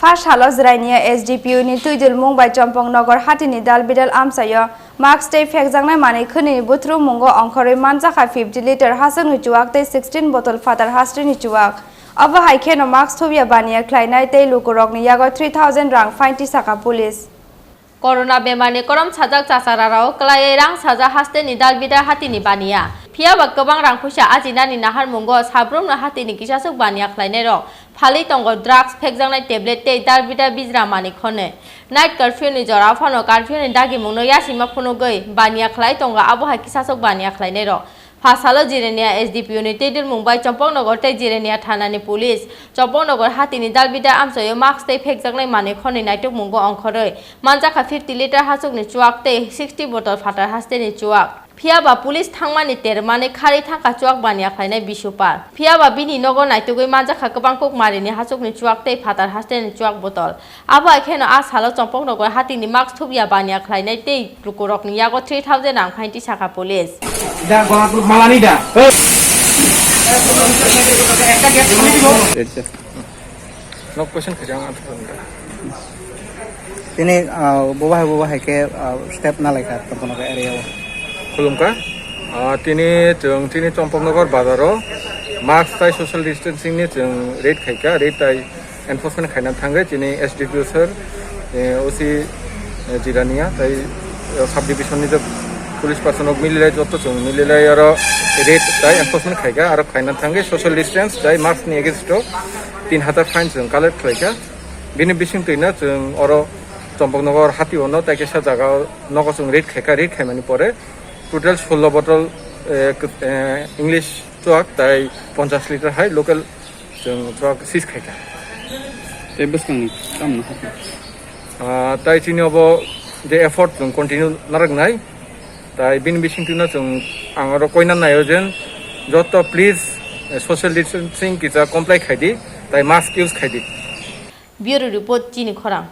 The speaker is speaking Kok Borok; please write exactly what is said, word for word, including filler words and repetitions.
Pha salo Jirania S D P O ni twidulmung bai Chompoknogor hatini dalbidal amchaio mask tei phekjaknai manwi khwnini buthurumungo ongkhorwi manjakha fifty litre haswkni chuwak tei sixteen bottle phatar hasteni chuwak. Obo hai kheno mask thubya baniya khlainai tei lukurokni yago three thousand rang fine tisakha police. Corona bemarni korom sajak chachararao kwlaiwi rang sajak hasteni dalbidal hatini baniya. Phiyaba kwbang rang puisa ajinani naharmungo sabrumno hatini kisaswk baniya khlainairok phalwi tongo drugs, phekjaknai tablet tei dalbidal bijra manwi khonwi. Night curfew ni jorao phano curfew ni dagimungno yasima phunugwi baniya khlai tongo abo hai kisaswk baniya khlainairok. Pha salo Jirania S D P O ni twidulmung bai Chompoknogor tei Jirania thanani police Chompoknogor hatini dalbidal amchaio mask tei phekjaknai manwi khonwi naitukmungo ongkhorwi manjakha fifty litre haswkni chuwak tei sixty bottle phatar hasteni chuwak. Phiyaba police thangmani termani kharwi thangkha chuwak baniya khlainai bisupar. Phiyaba bini nogo naitugwi manjakha kwbang kukmarini haswkni chuwak tei phatar hasteni chuwak bottle. Abo hai kheno a salo Chompoknogor hatini mask thubya baniya khlainai tei lukurokni yago three thousand rang fine tisakha police. Da, golap malani da. Nok question khaijak ang answer khainai. Tini, ah, boba hai, boba hai khe, ah, step na laikha Chompoknogor area o. Khulumkha. Ah, tini chwng tini Chompoknogor bazaro mask tai social distancing ni chwng raid khaikha, raid tai enforcement khaina thangwi chini S D P O sir, eh, O C, eh, Jirania tai, eh, sub division ni je police person rok mililai jotto chwng mililai aro raid tai enforcement khaikha aro khaina thangwi social distance tai mask ni against o tin hazar fine chwng collect khlaikha. Bini bising twino chwng oro Chompoknogor hati ono tai kisa jaga nogo chwng raid khaikha, raid khaimani pore total sullo bottle, eh, kw-, eh, English chuwak tai ponchash litre hai local chwng truck seize khaikha. Tei bwskangni tamo no hakhe? Ah, tai chini obo je effort chwng continue narwknai. Tai bini bisingtwino chwng ang oro koina naio je joto please, eh, social distancing kisa comply khaidi, tai mask use khaidi. Bureau Report, Chini Khorang.